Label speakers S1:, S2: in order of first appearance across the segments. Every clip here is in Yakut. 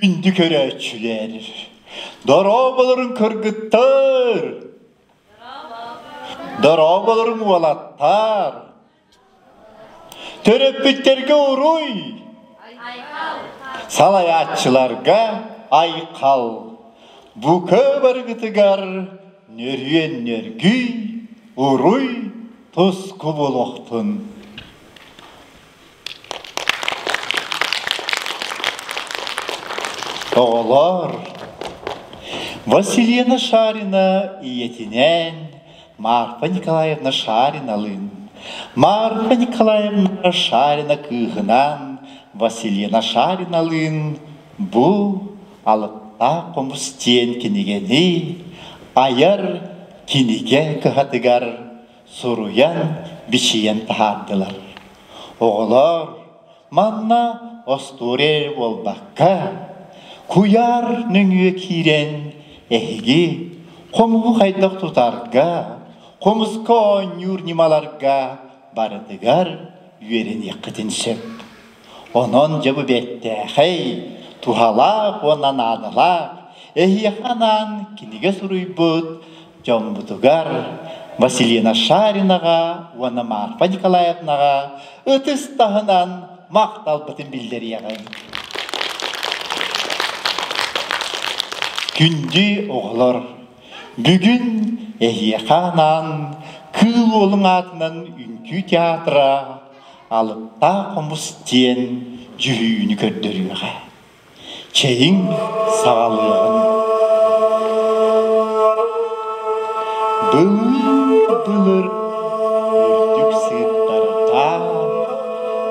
S1: Күндү көрөөччүлэр, дорооболорун кыргыттар! Дорооболорун уолаттар! Төрөппүттэргэ уруй! Салайааччыларга айхал! Бука барыгытыгар нөрүөн нөргүй, уруй туску буолуохтун! Оҕолоор, Василена Шарина ийэтинээн Марфа Николаевна Шариналыын, Марфа Николаевна Шарина кыыһынаан Василена Шариналыын бу Алыптаах хомус диэн кинигэни айар кинигэ кыһатыгар суруйан, бичийэн таһаардылар. Оҕолоор, манна остуоруйа эрэ буолбакка, куйаар нөҥүө киирэн эһиги хомуһу хайдах тутарга, хомуска оонньуур ньымаларга барытыгар үөрэниэххитин сөп. Онон дьэ бу бэртээхэй, туһалаах уонна наадалаах, эһиэхэ анаан кинигэ суруйбут дьоммутугар Василина Шаринаҕа уонна Марфа Николаевнаҕа ытыс таһынан махталбытын биллэриэҕиҥ. Күндү оҕолор, бүгүн эһиэхэ анаан Кыыл Уолун аатынан үҥкүү театра Алыптаах хомус диэн дьүһүйүүнү көрдөрүөҕэ. Чэйиҥ саҕалыаҕын. Былыр-былыр үрдүк сыыттардаах,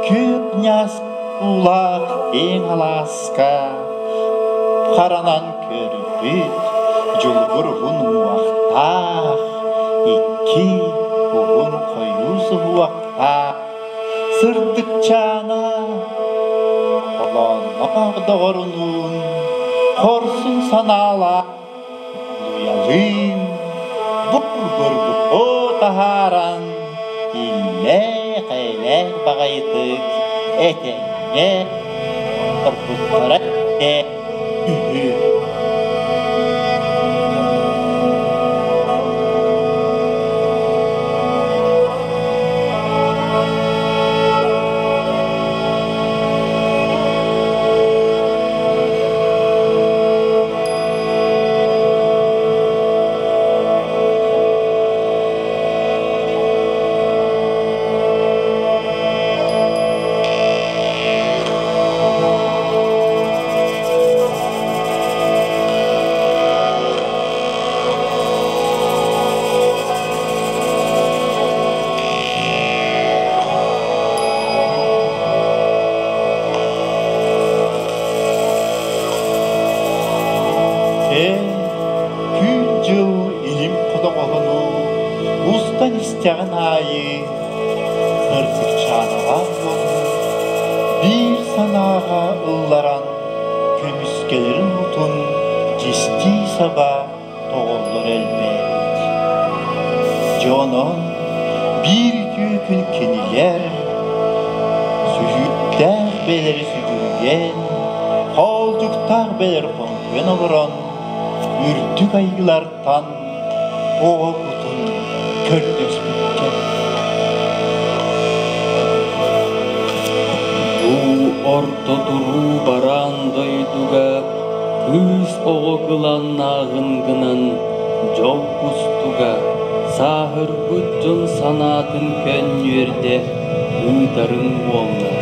S1: күөх ньаас уулаах киэҥ алааска харанан көрбүт дьулугур уһун уҥуохтаах, икки уһун хойуу суһуохтаах Сырдыкчаана холоонноох доҕорунуун хорсун санаалаах Луйалыын бур-бур таһааран иллээх-эйэлээх баҕайытык этэҥҥэ турбуттара үһү. Ээ, күн-дьыл илим хотоҕоһуну устан истэҕин аайы сырдыкчаанаҕа биир санааҕа ылларан көмүскэлэрин уутун кистии саба тоҕоллор элбээбит. Дьэ онон биир үтүө күн кинилэр сүһүөхтээх бэйэлэри сүгүрүйэн, хоолдьуктаах бэйэлэри хоҥкуйан олорон үрдүк айыылартан оҕо кутун көрдөспүттэр.
S2: Бу орто туруу бараан дойдуга кыыс оҕо кылааннааҕын гынан дьол кустуга сааһырбыт дьон санаатын көнньүөрдэ ыытарын буоллар.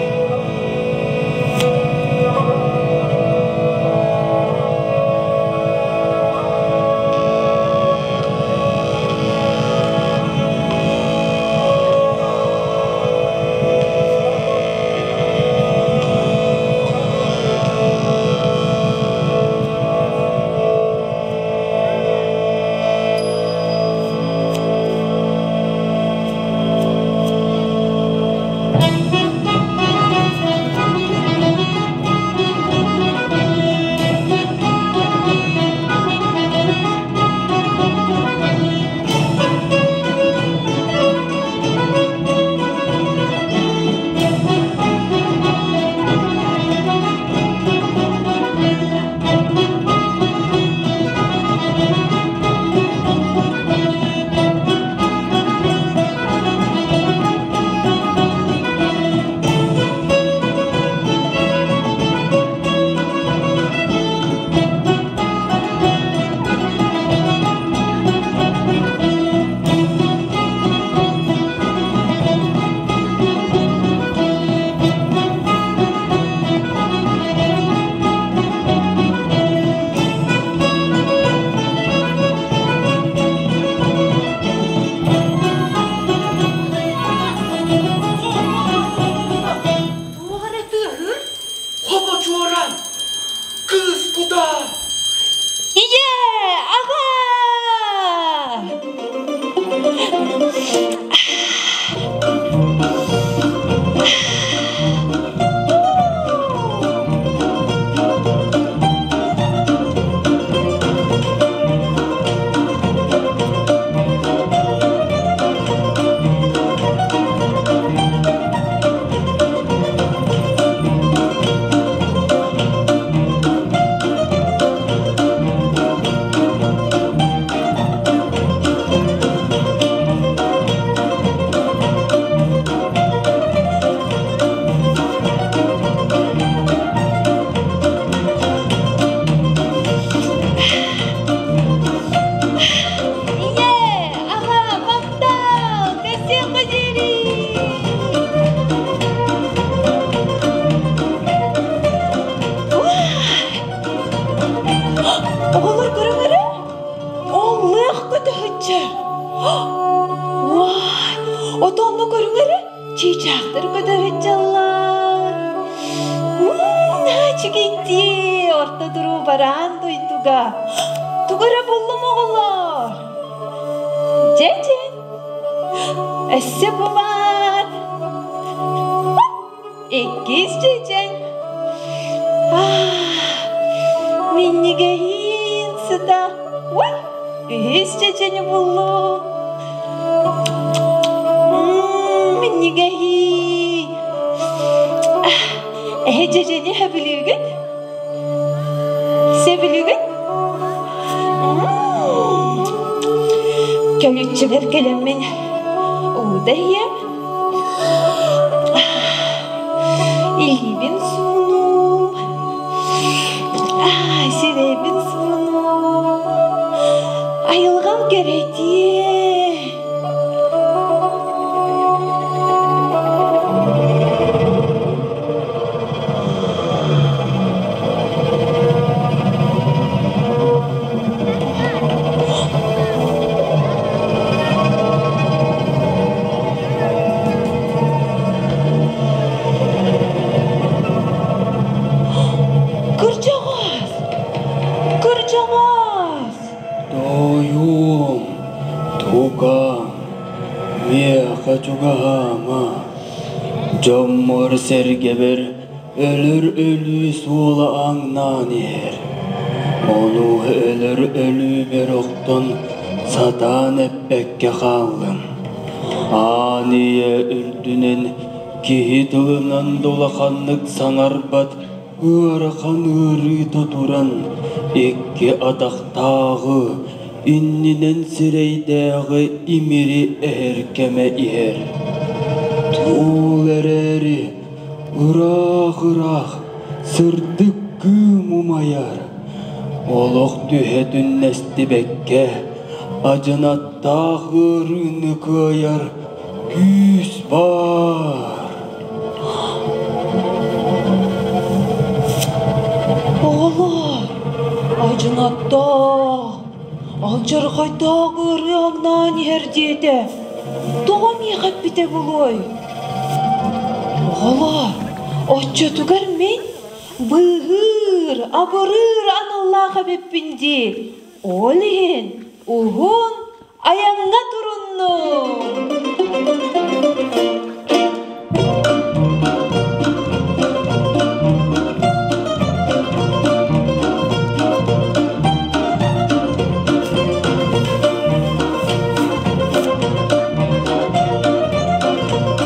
S3: Ийээ, аҕа, махтал! Көрсүөххэ диэри! Оҕолор көрөҥөрө? Ол лыах көтөһүччэр. Уай, отонну көрүҥөрө? Чыычаахтар көтөһүччаллар. Наачыгайдии, орто туруу бараан дойдуга. Тугу эрэ буллум оҕолор. Дьэ-дьэ, өссө бу баар. Иккис дьэдьэн. Минньигэһиин сыта. Ой, үһүс дьэдьэни буллум. Минньигэһиин. Эһэ дьэдьэни сөбүлүүгүт? Сөбүлүүгүт? Көлүччүбэр кэлэммин ууда иһиэм. Илиибин суунуум, сирэйбин суунуум, айылҕам кэрэтиэ. Кырдьаҕас! Кырдьаҕас!
S2: Тоойуом, тукаам, миэхэ чугаһаама. Дьоммор-сэргэбэр өлөр өлүү суола ааҥнаан иһэр. Ону өлөр өлүүбэр охтон сатаан эппэккэ хааллым. Аан ийэ үрдүнэн киһи тылынан да улаханнык саҥарбат ыарахан ыарыыта туран икки атахтааҕы, иннинэн сирэйдээҕи имири эһэр кэмэ иһэр. Туул эрээри ыраах-ыраах сырдык кыым умайар. Олох түһэ түннэстибэккэ, адьынаттаах ыарыыны кыайар күүс баар.
S3: Оҕолоор, адьынаттаах, алдьархайдаах ыарыы аҥнаан иһэр диэтэ. Тоҕо миэхэ эппитэ буолуой? Оҕолоор, оччотугар мин быыһыыр, абырыыр аналлаах эбиппин дии. Ол иһин уһун айаҥҥа туруннум.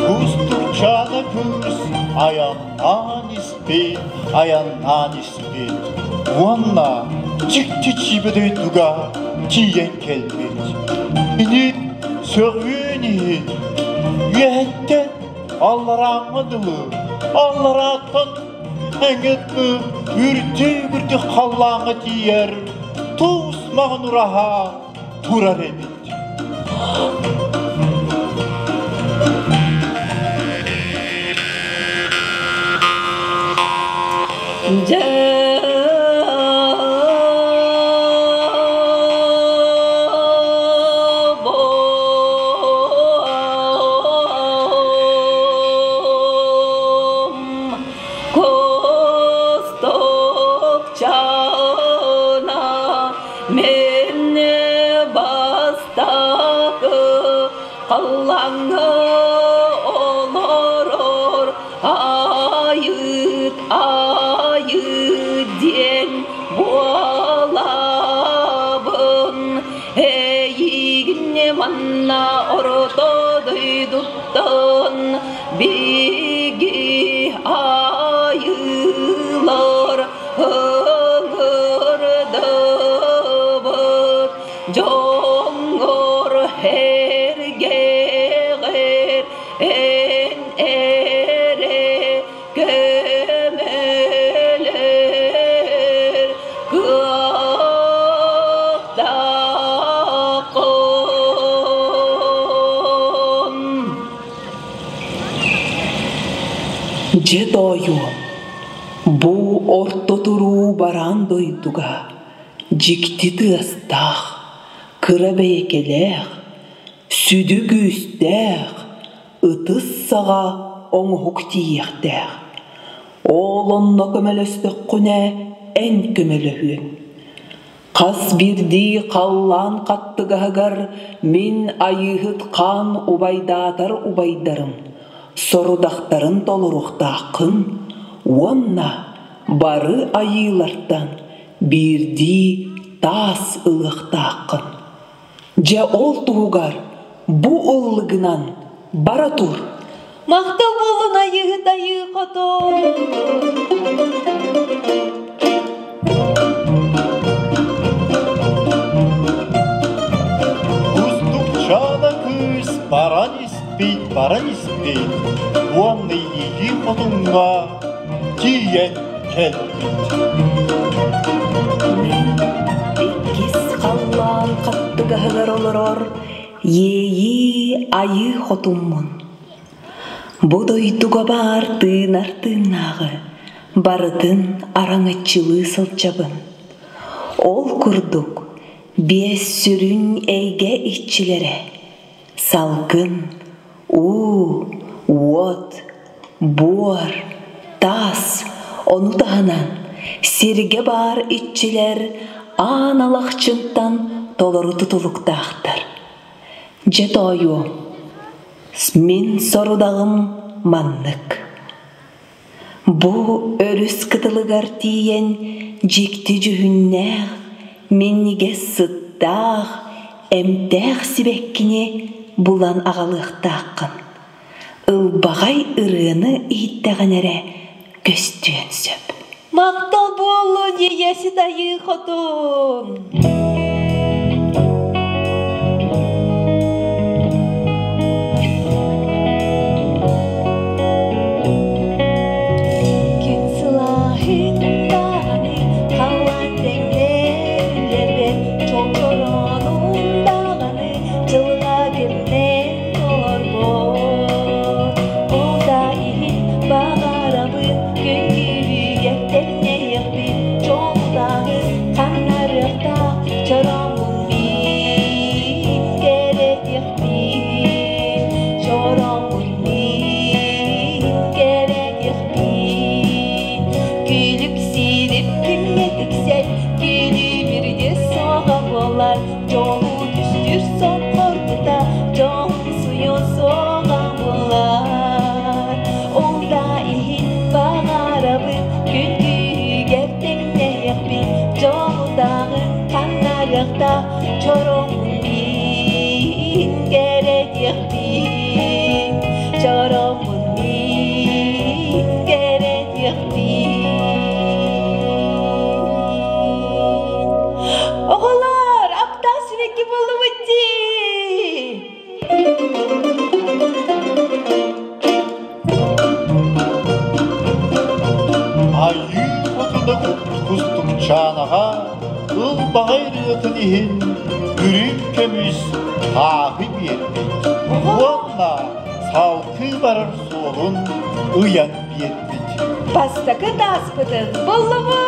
S1: Кустукчаана кыыс айаннаан испит, айаннаан испит уонна дьикти дьиибэ дойдуга тиийэн кэлбит. Ини сөҕүөн иһин үөһэттэн алларааҥҥа дылы, алларааттан эҥэт үрдүү-үрдүк халлааҥҥа тиийэр туус маҕан ураһа турар эбит.
S3: Костокчана мен бастакы
S4: Халлааҥҥа олорор айыыт айыы диэн буолабын. Эйигин манна орто дойдуттан биги айыылар ыҥырдыбыт. Дьоҥҥор эргэҕэр эн эрэ көмөлөр кыахтааххын. Дьэ тоойуом, бу орто туруу бараан дойдуга дьикти тыастаах, кыра бэйэкэлээх, сүдү күүстээх, ытыс саҕа оҥоһук тиийиэхтээх. Ол онно көмөлөстөххүнэ эн көмөлөһүөҥ. Хас биирдии халлаан хаттыгаһыгар мин Айыыһыт хаан убайдаатар убайдарым сорудахтарын толоруохтааххын уонна бары айыылартан биирдии таас ылыахтааххын. Дьэ ол туһугар бу ыллыгынан бара тур.
S3: Махтал буолун айыыһыт айыы хотун!
S1: Кустукчаана кыыс баран испит, баран испит уонна ийии хотуҥҥа тиийэн кэлбит.
S4: Мин иккис халлаан хаттыгаһыгар олорор иэйии айыы хотуммун. Бу дойдуга баар тыынар тыыннааҕы барытын араҥаччылыы сылдьабын. Ол курдук биэс сүрүн эйгэ иччилэрэ салгын, уу, уот, буор, таас, ону таһынан сиргэ баар иччилэр аан алахчынтан толору тутулуктаахтар. Дьэ тоойуом, мин сорудаҕым маннык. Бу өрүс кытылыгар тиийэн дьикти дьүһүннээх, минньигэс сыттаах, эмтээх сибэккини булан аҕалыахтааххын. Ылбаҕай ырыаны иһиттэҕинэ эрэ көстүөн сөп.
S3: Махтал буоллун, Ийэсит Айыы Хотун! Күн сылааһын даҕаны халлаан тэҥнээн чолчороонун даҕаны дьылҕа кэмнээн толорбот. Ол да иһин баҕарабын күн тэҥнэһиэхпин дьоллааҕы ханнарыахтаах чороҥмун мин кэрэтиэхпин чороҥмун мин кэрэтиэхпин күлүк сирип күҥҥэ тиксэр күлүмүрдү соҕа буолар дьолу түстүүр соҥхорбута дьон суйун суоҕа буолар ол да иһин баҕарабын күн күүһүгэр тэҥнэһиэхпин дьолутааҕы ханнарыахтаах чороҥмун мин кэрэтиэхпин чороҥмун мин кэрэтиэхпин. Оҕолор, аптаах сибэкки буоллубут дии!
S1: Айыы хотуна кустукчаанаҕа ылбаҕай ырыатын иһин үрүҥ көмүс тааһы биэрбит уонна салгыы барар суолун ыйан биэрбит.
S3: Бастакы тааспытын буллубут!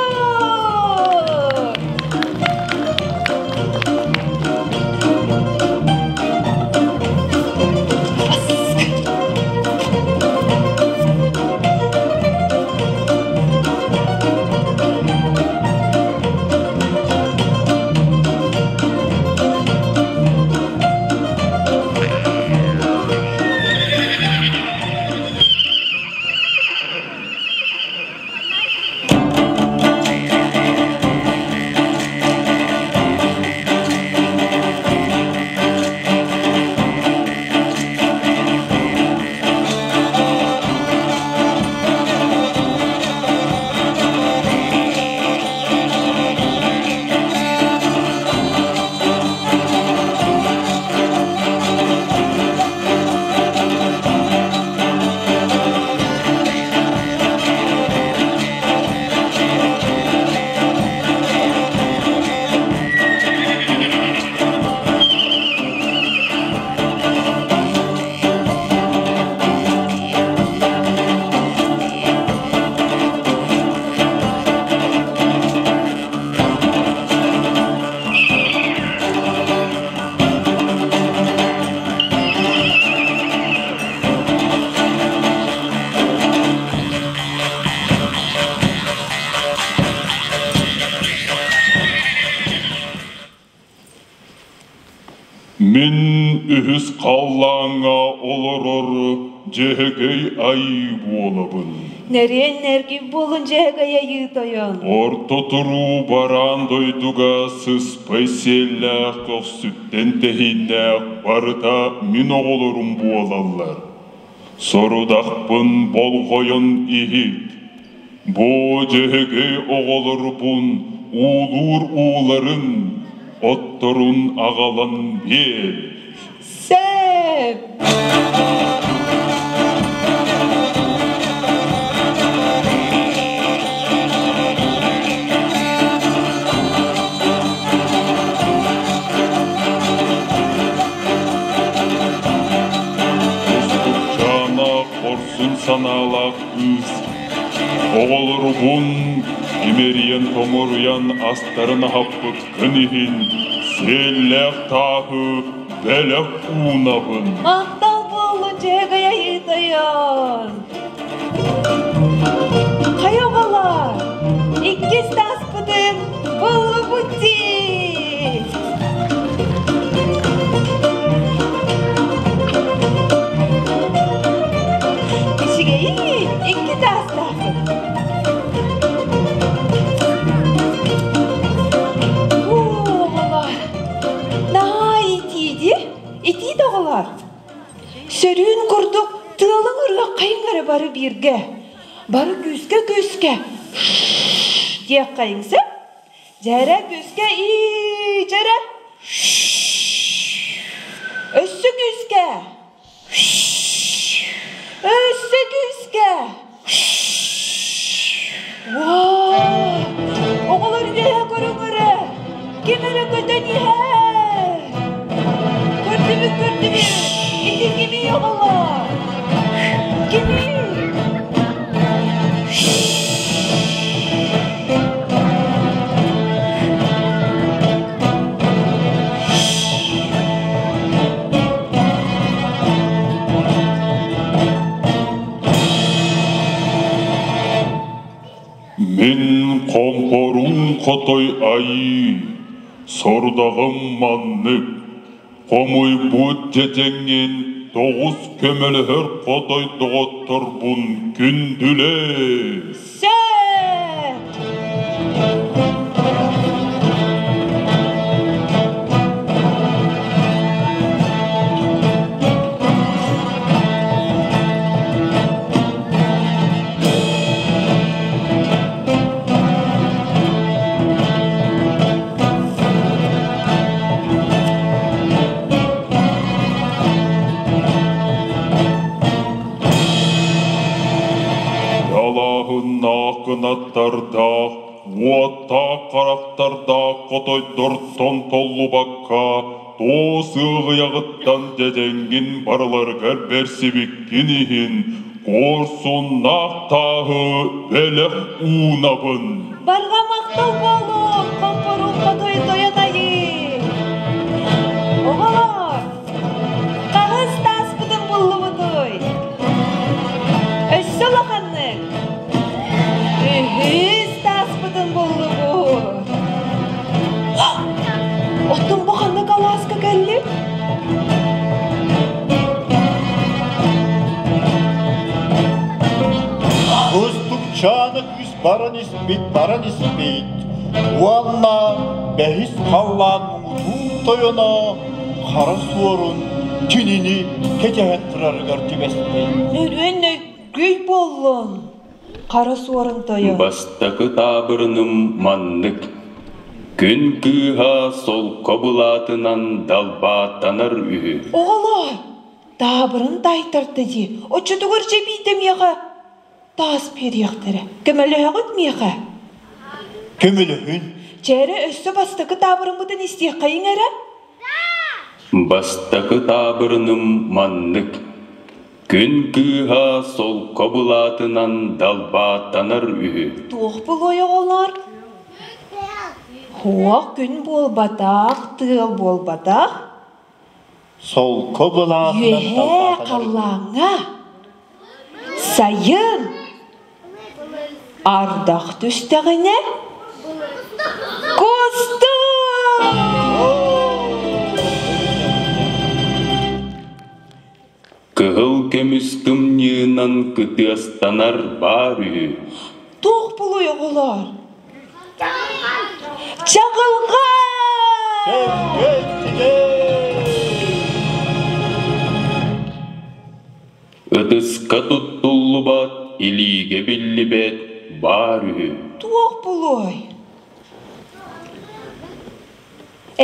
S5: Мин үһүс халлааҥҥа олорор Дьөһөгөй Айыы буолабын.
S3: Нөрүөн нэргий буолун Дьөһөгөй Айыы тойон.
S5: Орто туруу бараан дойдуга сыспай сиэллээх көхсүттэн тэһииннээх барыта мин оҕолорум буолаллар. Сорудахпын болҕойон иһит. Бу Дьөһөгөй оҕолорбун уулуур ууларын, отторун аҕалан биэр.
S3: Сөп!
S5: Кустукчаана хорсун санаалаах кыыс Оҕолорбун имэрийэн-тоҥоруйан астарын аһаппыккын иһин сиэллээх тааһы бэлэх уунабын.
S3: Махтал буоллун Дьөһөгөй Айыы Тойон! Хайа оҕолор, иккис тааспытын буллубут дии! Үчүгэйин, икки таастаахпыт. Оҕолор, наһаа итииди, итии да оҕолор. Сөрүүн курдук тыалыҥ ырыаххайыҥ эрэ бары бииргэ. Бары күүскэ-күүскэ диэххэйиҥ сөп. Дьэрэ күүскэ ии дьэрэ. Өссө күүскэ. Өссө күүскэ. Уаа! Оҕолор үөһэ көрүҥ эрэ! Ким эрэ көтөн иһэр! Көрдүбүт, көрдүбүт! Ити кимий оҕолор? Кимий?
S5: Мин хомпорум хотой айыы, сорудаҕым маннык, хомуйбут дьэдьэҥҥин тоҕус көмөлөһөр хотой доҕотторбун күндүлээ!
S3: Сөп!
S5: Далааһыннаах кынаттардаах, уоттаах харахтардаах хотойдортон толлубакка, туос ыаҕыйаҕыттан дьэдьэҥҥин барыларыгар бэрсибиккин иһин, куорсуннаах тааһы бэлэх уунабын.
S3: Барҕа махтал буолуҥ, хомпоруун хотой тойон айыы! Оҕолор, хаһыс тааспытын буллубутуй? Өссө улаханнык. Үһүс тааспытын буллубут. Оттон бу ханнык алааска кэллим?
S1: Кустукчааны күүс баран испит, баран испит уонна бэһис халлаан муҥутуур тойоно хара суорун кинини кэтэһэн турарыгар түбэспит.
S3: Нөрүөн өйгүй буоллун, хара суорун тойон.
S2: Бастакы таабырыным маннык. Күн кыыһа солко былаатынан далбааттанар үһү.
S3: Оҕолоор, таабырын таайтарда дии. Оччотугар дьэ биирдэ миэхэ таас биэриэхтэрэ. Көмөлөһөҕүт миэхэ?
S1: Көмөлөһүн.
S3: Чээрэ өссө бастакы таабырыммытын истиэххэйиҥ эрэ.
S2: Бастакы таабырыным маннык. Күн кыыһа солко былаатынан далбааттанар үһү.
S3: Туох буолуой оҕолор? Хуох күн буолбатах, тыал буолбатах.
S1: Солко былаатынан
S3: Үөһээ
S1: далбаатанар үһү.
S3: халлааҥҥа сайын ардах түстэҕинэ кустук!
S2: көмүс кымньыынан кытыастанар баар үһү.
S3: Туох булуй оҕолор? Чаҕылҕа!
S2: Ытыска туттуллубат, илиигэ биллибэт баар үһү.
S3: Туох булуой?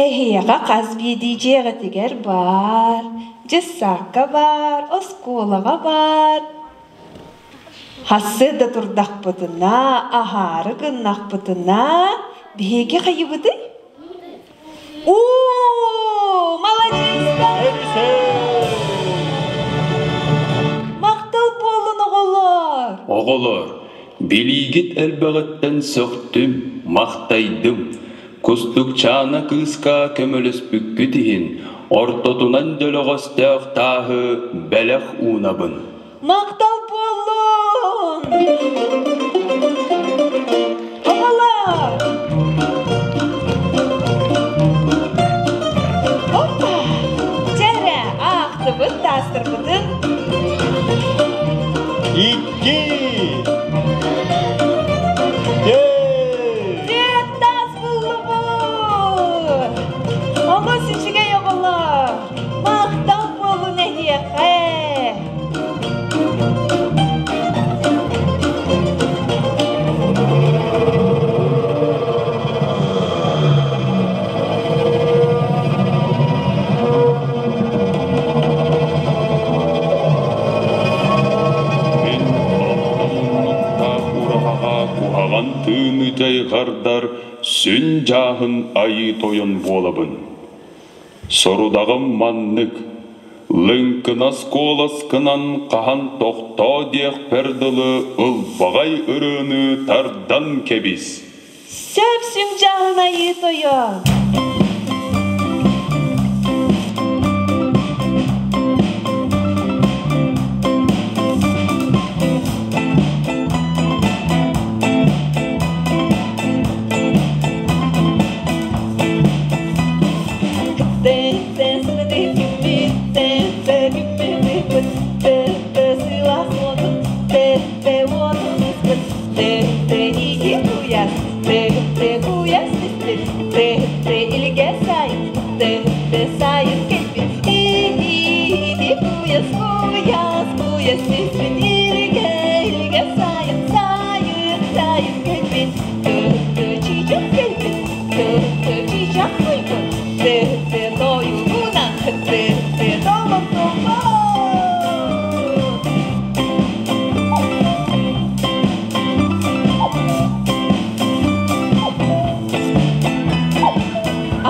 S3: Эһиэхэ хас биирдии дьиэҕитигэр баар, дьыссаакка баар, оскуолаҕа баар. Хассыа да турдахпытына, аһаары гыннахпытына, биһиги хайыбытый? Уу, маладьыастар! Махтал буоллун оҕолор!
S2: Оҕолор, билиигит элбэҕиттэн сөхтүм, махтайдым. Кустукчаана кыыска көмөлөспүккүт иһин ортотунан дьөлөҕөстөөх тааһы бэлэх уунабын.
S3: Махтал буоллун! Оҕолор! Опа! Дьэрэ, аахтыбыт таастарбытын.
S1: Икки! Түөрт!
S3: Түөрт таас буллубут! Олус үчүгэй оҕолор! Махтал буоллун эһиэхэ!
S2: Мин алта муннуктаах ураһаҕа куһаҕан тыыны дьайҕардар сүн дьааһын айыы тойон буолабын. Сорудаҕым маннык: лыҥкынас куоласкынан хаһан тохтоо диэхпэр дылы ылбаҕай ырыаны тардан кэбис.
S3: Сөп сүҥдьааһын айыы тойон!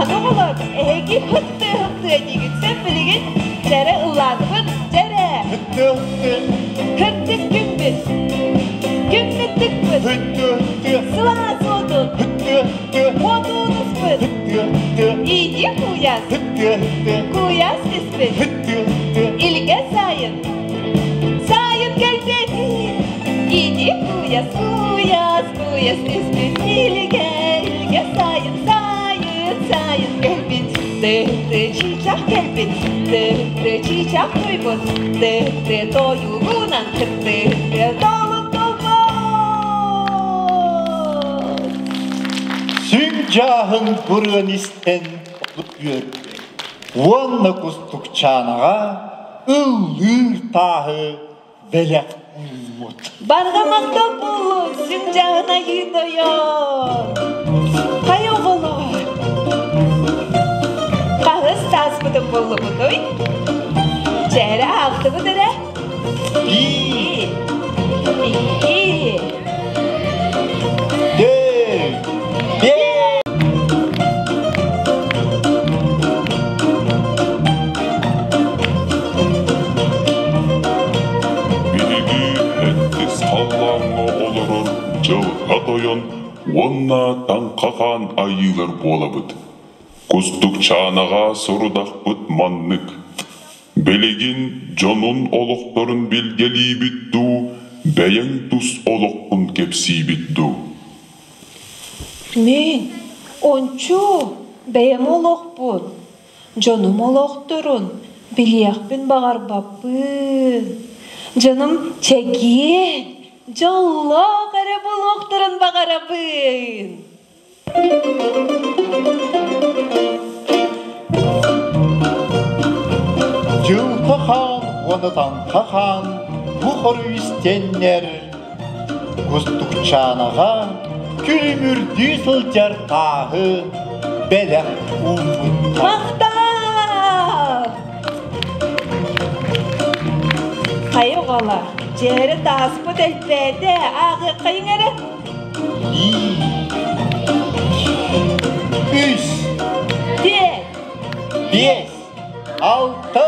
S3: Аны оҕолор, эһиги хыттыы-хыттыы диигит сөп билигин дьэрэ ыллаатыбыт, дьэрэ.
S1: Хыттыы-хыттыы.
S3: Хырдык күммүт. Күммүт тыкпыт.
S1: Хыттыы-хыттыы.
S3: Сылаас уотун.
S1: Хыттыы-хыттыы.
S3: Уотун ыспыт.
S1: Хыттыы-хыттыы.
S3: Иитии кууйас.
S1: Хыттыы-хыттыы.
S3: Кууйас түспүт.
S1: Хыттыы-хыттыы.
S3: Илгэ сайын. Сайын кэлбит. Иитии кууйас, кууйас, кууйас түспүт. Илгэ, илгэ сайын, сайын, сайын кэлбит. Ты-ты чичах кэлбит. Ты-ты чичах туйбут. Ты-ты тойугунан ты-ты толук толбот.
S1: Сүҥ дьааһын бырыан истэн үөрдэ уонна кустукчаанаҕа ыллыыр тааһы бэлэх ууммут.
S3: Барҕа махтал буоллун, сүҥ дьааһын айыы тойон! Хайа оҕолоор, хаһыс сааспытын буллубутуй? Чээрэ аахтыбыт эрэ?
S1: Биир,
S3: Икки,
S1: түөрт, биэс.
S5: Биһиги сэттис халлааҥҥа олорор Дьылҕа Тойон уонна Таҥха Хаан айыылар буолабыт. Кустукчаанаҕа сорудахпыт маннык: билигин дьонун олохторун билгэлиибит дуу, бэйэҥ тус олоххун кэпсиибит дуу?
S3: Мин ончу бэйэм олохпун, дьонум олохторун. Билиэхпин баҕарбаппын. Дьонум чэгиэн, дьоллоох эрэ буолуохтарын баҕарабын.
S1: Дьылҕа хаан уонна таҥха хаан бу хоруй истэннэр Кустукчаанаҕа күлүмүрдүү сылдьар тааһы бэлэх ууммуттар.
S3: Махтал! Хайа оҕола, дьээрэ тааспыт элбээтэ, ааҕыаххайыҥ эрэ.
S1: 2, 3,
S3: Түөрт.
S1: 5, 6.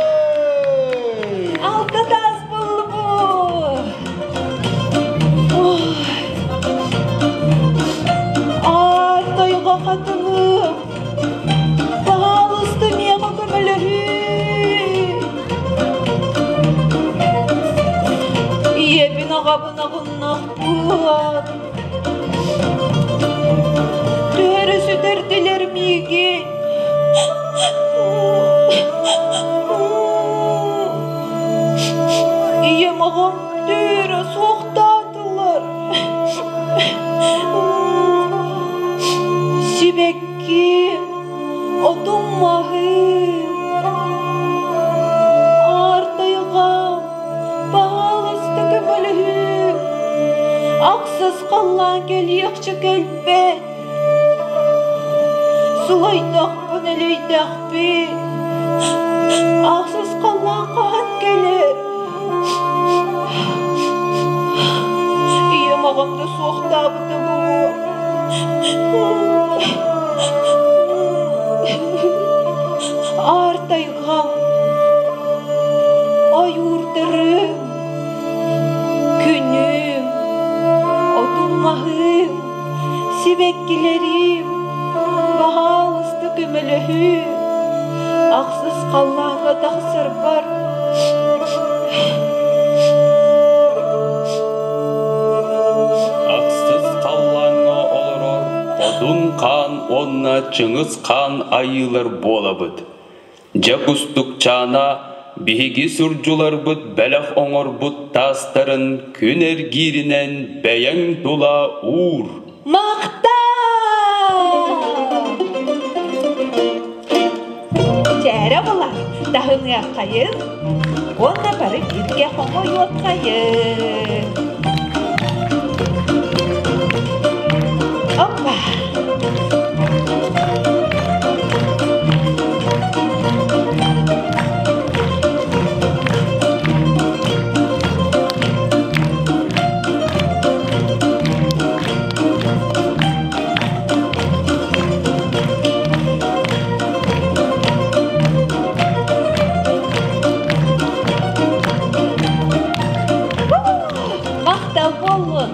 S3: Алта таас буллубут. Аар тойго хатыным, пожалуйста, миэхэ көмөлөһүү. Ийэбин аҕабын аҕыннахпыт. Төһөрө сүтэрдилэр миигин. Ийэм аҕам төөрө суохтаатылар. Сибэкким, отум маһым, аар тайҕам, баһаалыста көмөлөһүү. Ахсыс халлаан кэлиэхчэ кэлбэт. Сылайдахпын, элэйдэхпин, ахсыс халлаан хаһан кэлэр? Ийэм аҕам да суохтаабыта буолуо. Аар тайҕам, ойуурдарым, күнүм, отум-маһым, Сибэккилэрим, баһаалыста көмөлөһүү, ахсыс халлааҥҥа тахсарбар
S2: Ахсыс халлааҥҥа олорор Одун хаан уонна Чыҥыс хаан айыылар буолабыт. Дьэ Кустукчаана биһиги сурдьуларбыт бэлэх оҥорбут таастарын күн эргииринэн бэйэҥ тула уур.
S3: Махтал! Чээрэ була, таһыныаххайын уонна бары бииргэ хоҥойуоххайын. Опа! Махтал буоллун!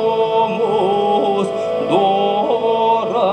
S2: Хомус дораны.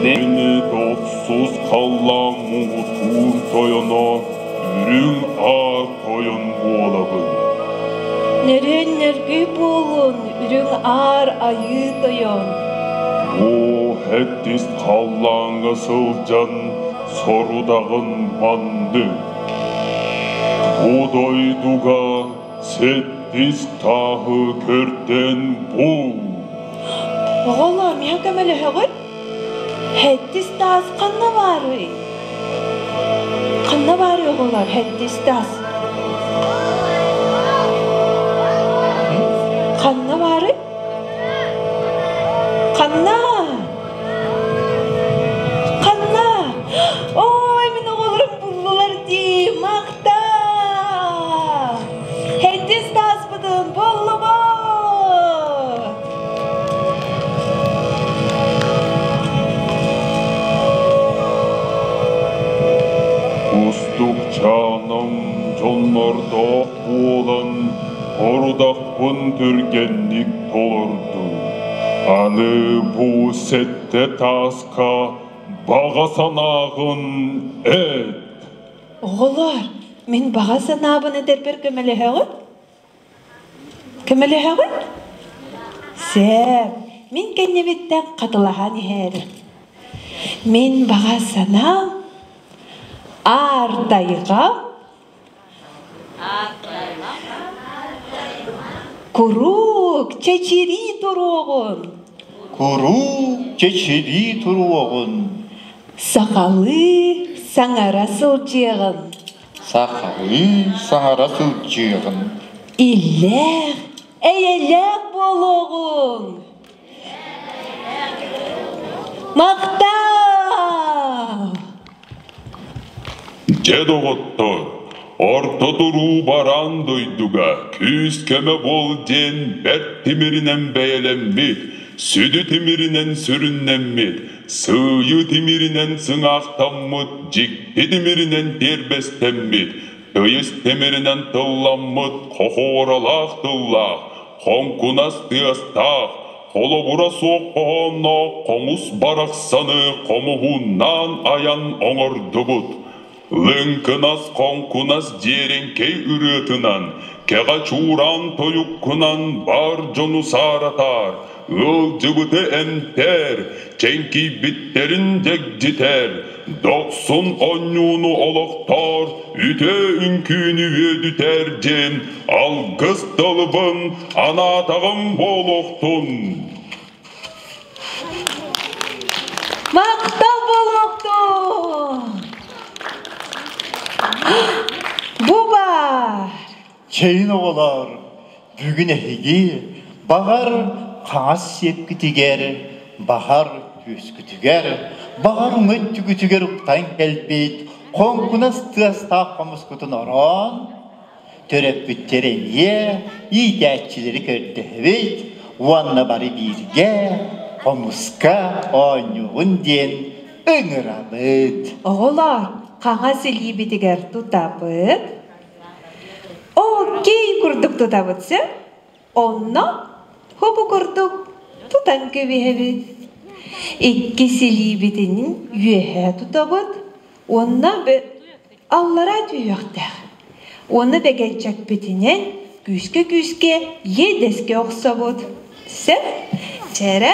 S5: Мин тохсус халлаан муҥутуур тойоно Үрүҥ Аар Тойон буолабын.
S3: Нөрүөн нөргүй буолун, Үрүҥ Аар Айыы Тойон.
S5: Бу хэттис халлааҥҥа сылдьан сорудаҕын маннык. Бу дойдуга сэттис тааһы көрдөөн бул.
S3: Оҕолоор, миэхэ көмөлөһөҕүт? Хэттис таас ханна баарый? Ханна баарый оҕолор хэттис таас? Ханна баарый? Ханна? Ханна? Ой, мин оҕолорум буллулар дии, махтал! Хэттис тааспытын буллубут!
S5: Кустукчааным дьоннордоох буолан, орудахпын түргэнник толордум. Аны бу сэттэ тааска баҕа санааҕын эт.
S3: Оҕолор, мин баҕа санаабын этэрбэр көмөлөһөҕүт? Көмөлөһөҕүт? Сөп, мин кэннибиттэн хатылаһан иһээрим. Мин баҕа санаам аар тайҕа Куруук чэчирии туруоҕун.
S1: Куруук чэчирии туруоҕун.
S3: Сахалыы саҥара сылдьыаҕын.
S1: Сахалыы саҥара сылдьыаҕын.
S3: Иллээх, эйэлээх буолуоҕуҥ. Махтал!
S5: Дьэ, доҕоттор, орто туруу бараан дойдуга күүс-көмө буол диэн бэрт тимиринэн бэйэлэммит, сүдү тимиринэн сүрүннэммит, сыыйы тимиринэн сыҥаахтаммыт, дьикти тимиринэн тиэрбэстэммит, тыйыс тимиринэн тылламмыт хохуоралаах тыллаах, хоҥкунас тыастаах, холобура суох хоһоонноох хомус барахсаны хомуһуннаан айан оҥордубут. Лыҥкынас хоҥкунас дьиэрэҥкэй ырыатынан, кэҕэ чуураан тойуккунан бар дьону сааратаар, ыалдьыбыты эмтээр, чэҥкийбиттэрин дьэгдьитэр, дохсун оонньууну олохтоор, үтүө үҥкүүнү үөдүтэр диэн алгыс тылбын анаатаҕым буолуохтун.
S3: Махтал буолуохтун! Бу баар!
S1: Чэйин оҕолор, бүгүн эһиги баҕар хаҥас сиэпкитигэр, баҕар түөскүтүгэр, баҕар уҥа өттүгүтүгэр уктан кэлбит хоҥкунас тыастаах хомускутун ороон, төрөппүттэр эмиэ иитээччилэри көрдөһөбүт уонна бары бииргэ хомуска оонньуугун диэн ыҥырабыт.
S3: Оҕолор, хаҥас илиибитигэр тутабыт, Окей курдук тутабыт сөп. Онно хобу курдук тутан кэбиһэбит. Иккис илиибитинин үөһэ тутабыт уонна аллара түһүөхтээх. Уонна бэгэччэкпитинэн күүскэ-күүскэ иэдэскэ охсобут. Сөп? Чэрэ.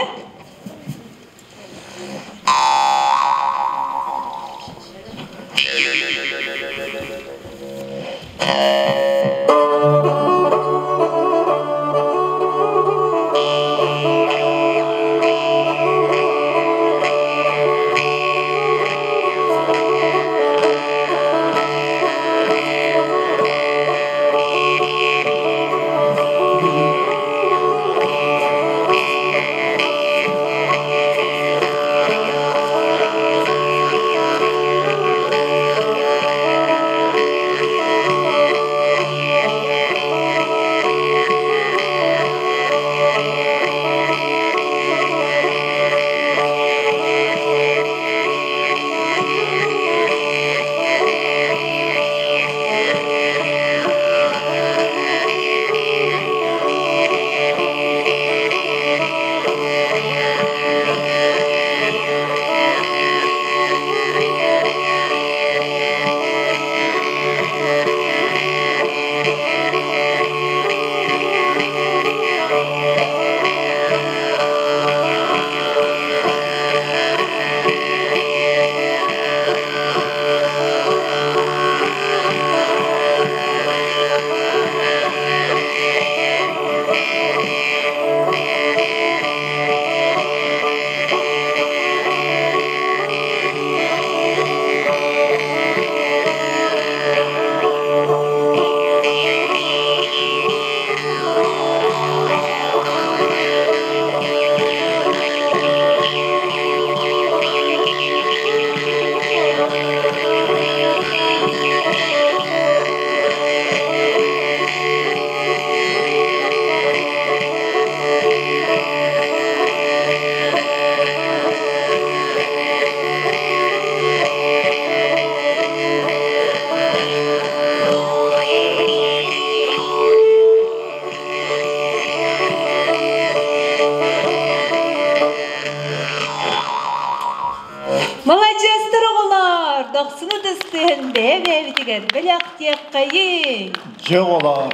S3: дохсуну тыстыһын бэйэ-бэйэбитигэр бэлэхтиэххэйиҥ!
S1: Дьэ оҕолоор,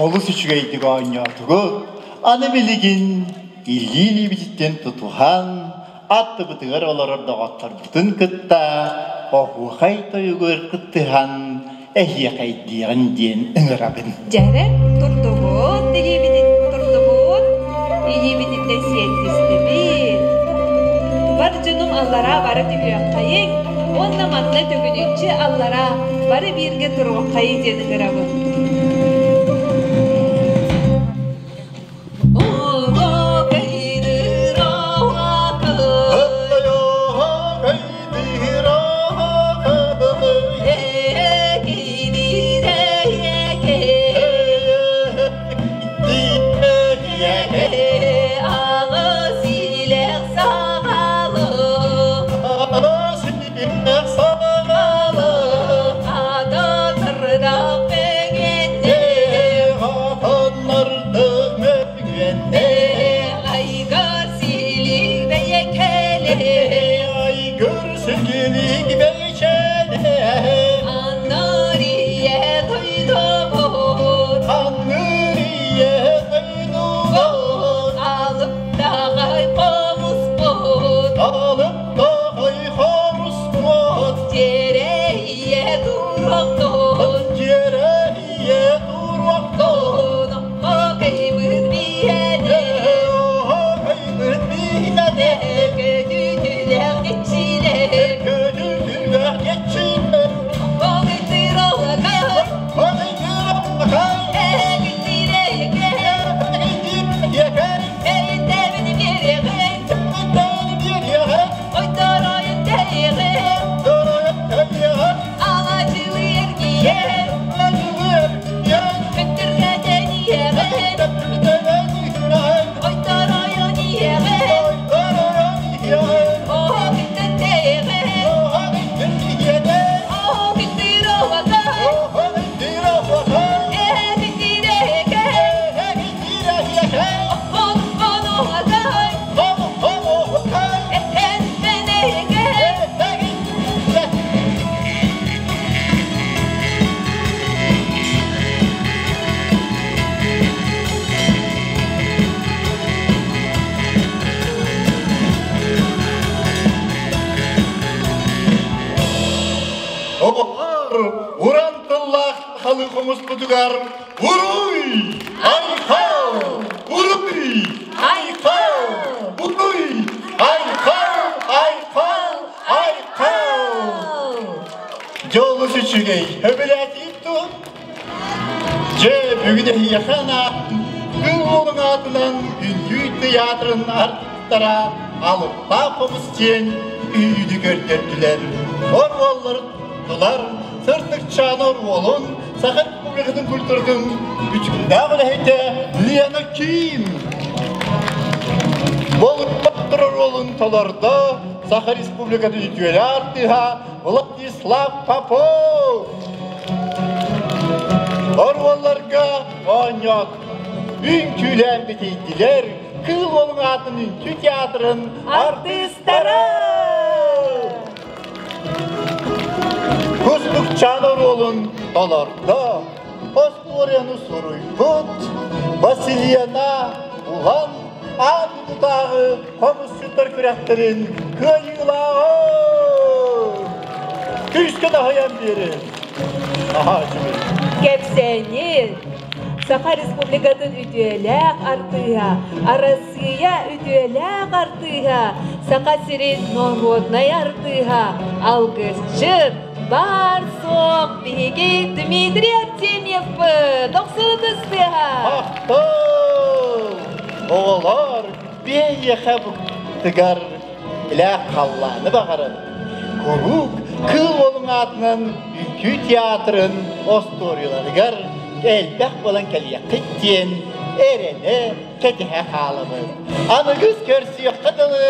S1: олус үчүгэйдик оонньоотугут. Аны билигин илии-илиибититтэн тутуһан, аттыбытыгар олорор доҕотторбутун кытта оһуохай тойугар кыттыһан эһиэхэйдиэҕин диэн ыҥырабын.
S3: Дьэрэ турдубут, илиибитин турдубут, илиибититтэн сиэттистибит. Бар дьонум аллараа бары түһүөххэйиҥ уонна манна төгүнүччү аллараа бары бииргэ туруоххайы диэн ыҥырабын.
S1: Уран тыллаах халы хомуспутугар Уруй! Айхал! Уруй! Айхал! Уруй! Айхал! Айхал! Айхал! Дьолус үчүгэй, өбүлээтиит туун? Дьэ, бүгүн эһиэхэ анаан, Кыл уолун аатынан Үҥкүү тыйаатырын артыыстара алыптаах хомус диэн үүнү көрдөрдүлэр. Оруоллар тулар сырдыкчаан оруолун Саха Республикатын культуратын үчүгэйдээх үлэһитэ Лена Ким Болуттар оруолун толордо Саха Республикатын үтүөлээх артыыһа Владислав Попов. Оруолларга оонньоот үҥкүүлээн битийдилэр Кыыл Уолун аатын үҥкүү театрын артыыстара! Кустукчаан оруолун толордо, остуоруйаны суруйбут Василиана Улан аан дойдутааҕы хомусчуттар күрэхтэрин кыайыылааҕа! Күүскэ таһыйан биэрин! Наһаа үчүгэй.
S3: Кэпсээнньит, Саха Республикатын үтүөлээх артыыһа, Арассыыйа үтүөлээх артыыһа, Саха сирин норуодунай артыыһа, алгысчыт, баар-суох биһиги Дмитрий Артемьевпыт! Дохсун ытыс
S1: Махтал! Оҕолор, биэйиэхэ тыгар илээх халлааны баҕаран, куруук Кыыл Уолун аатынан үҥкүү театрын остуоруйаларыгар элбэх буолан кэлиэххит диэн эрэнэ кэтэһэ хаалабыт. Аныгыс көрсүөххэ дылы.